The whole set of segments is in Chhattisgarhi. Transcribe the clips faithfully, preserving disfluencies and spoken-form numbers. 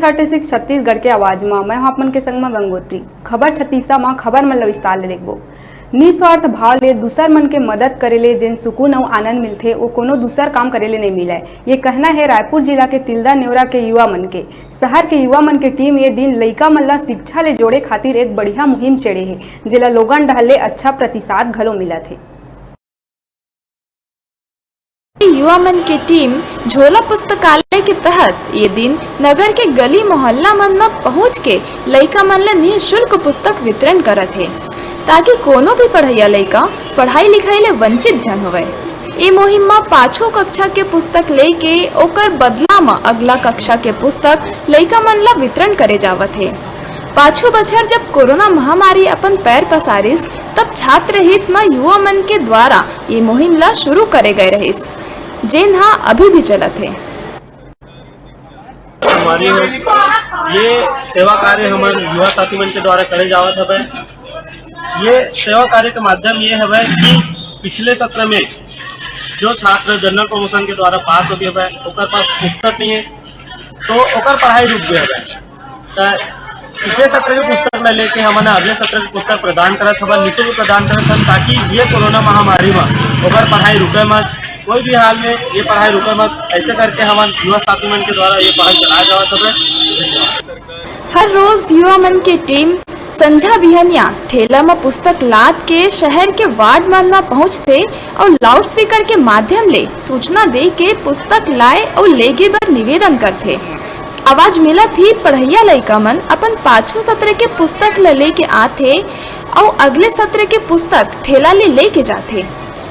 थर्टी सिक्स छत्तीसगढ़ के आवाज म मैं हूं आप मन के संग म गंगोत्री। खबर छत्तीसा म खबर मन ल विस्तार ले देखबो। निस्वार्थ भाव ले दूसर मन के मदद करे ले जेन सुकून अउ आनंद मिलथे, वो कोनो दूसर काम करे ले नइ मिलय। ये कहना हे रायपुर जिला के तिल्दा नेवरा के युवा मन के। शहर के युवा मन के टीम ये दिन लइका मन ला शिक्षा ले जोड़े खातिर एक बढ़िया मुहिम छेड़े हे, जेला लोगन डहर ले अच्छा प्रतिसाद घलो मिलत हे। युवा मन के टीम झोला पुस्तकालय के तहत ये दिन नगर के गली मोहल्ला मन म पहुंच के लइका मन ल निःशुल्क पुस्तक वितरण करत हे, ताकि कोनो भी पढ़इया लइका पढ़ाई लिखाई ले वंचित झन होवय। ए मुहिम म पाछू कक्षा के पुस्तक लेके ओकर बदला म अगला कक्षा के पुस्तक लइका मन ल वितरण करे जावत हे। पाछू बछर जब कोरोना महामारी अपन पैर पसारिस, तब छात्र हित म युवा मन के द्वारा ये मुहिम ल शुरू करे गए रहिस, जेन ह अभी भी चलत हे। हमारी ये सेवा कार्य हमर युवा साथी मन के द्वारा करे जावत हवे। ये सेवा कार्य के माध्यम ये हवे कि पिछले सत्र में जो छात्र जनरल प्रमोशन के द्वारा पास हो गए हवे, ओकर पास पुस्तक नहीं है, तो ओकर पढ़ाई रुक गए हवे। त पिछले सत्र के पुस्तक ल लेके हमन अगले सत्र के पुस्तक प्रदान करत हवन, निःशुल्क प्रदान करत हवन, ताकि ये कोरोना महामारी म ओकर पढ़ाई रुके मत, कोई भी हाल में ये पढ़ाई रुके मत। ऐसे करके हमन युवा साथी मन के द्वारा ये पहल चलाए जावत हवे। हर रोज युवा मन के टीम संझा बिहनिया ठेला म पुस्तक लाद के शहर के वार्ड मन म पहुंचथे अउ लाउडस्पीकर के माध्यम ले सूचना दे के पुस्तक लाए अउ लेगे बर निवेदन करथे। आवाज मिलत ही पढ़इया लइका मन अपन पाछू सत्र के पुस्तक ल लेके आथे अउ अगले सत्र के पुस्तक ठेला ले लेके जाथे।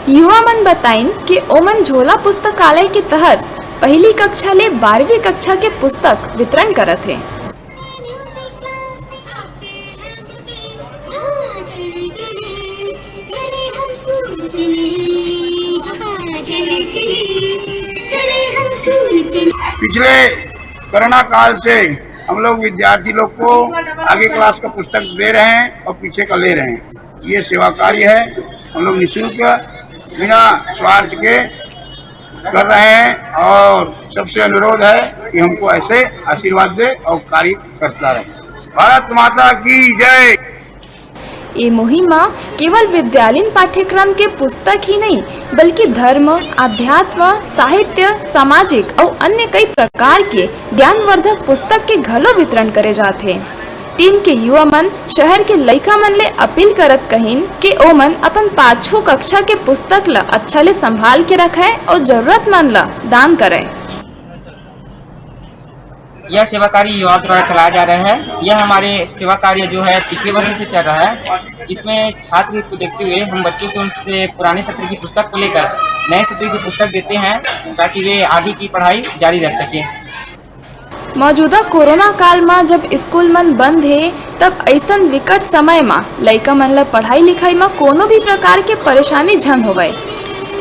युवा मन बताइन कि ओमन झोला पुस्तकालय के तहत पहली कक्षा ले बारहवीं कक्षा के पुस्तक वितरण करत हे। पिछले कोरोना काल से हम लोग विद्यार्थी लोग को आगे क्लास का पुस्तक दे रहे हैं और पीछे का ले रहे हैं। ये सेवा कार्य है, हम लोग निःशुल्क बिना स्वार्थ के कर रहे हैं और सबसे अनुरोध है कि हमको ऐसे आशीर्वाद दे और कार्य करता रहे। भारत माता की जय। ये मुहिम म केवल विद्यालयीन पाठ्यक्रम के पुस्तक ही नहीं, बल्कि धर्म, अध्यात्म, साहित्य, सामाजिक अउ अन्य कई प्रकार के ज्ञानवर्धक पुस्तक के घलो वितरण करे जाथे। टीम के युवा मन शहर के लइका मन ले अपील करत कहिन कि ओमन अपन पाछू कक्षा के पुस्तक ल अच्छा ले संभाल के रखय अउ जरूरतमंद ल दान करय। यह सेवा कार्य युवाओं द्वारा चलाया जा रहा है। यह हमारे सेवा कार्य जो है पिछले वर्ष से चल रहा है। इसमें छात्र को देखते हुए हम बच्चों से उनसे पुराने सत्र की पुस्तक को लेकर नए सत्र की पुस्तक देते हैं, ताकि वे आगे की पढ़ाई जारी रख सकें। मौजूदा कोरोना काल म जब स्कूल मन बंद हे, तब अइसन विकट समय म लइका मन ल पढ़ाई लिखाई म कोनो भी प्रकार के परेशानी झन होवय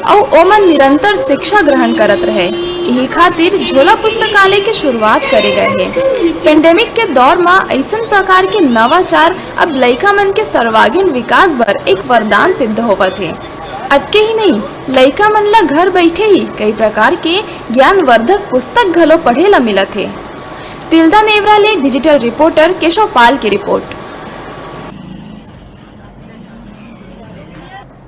अउ ओमन निरंतर शिक्षा ग्रहण करत रहे। इही खातिर झोला पुस्तकालय के शुरुआत करे गए हे। पेंडेमिक के दौर म अइसन प्रकार के नवाचार अब लइका मन के सर्वांगीण विकास बर एक वरदान सिद्ध होवत हे। अतके ही नहीं, लइका मन ल घर बइठे ही कई प्रकार के ज्ञानवर्धक पुस्तक घलो पढ़े ल मिलत हे। तिल्दा नेवरा ले डिजिटल रिपोर्टर केशव पाल की रिपोर्ट।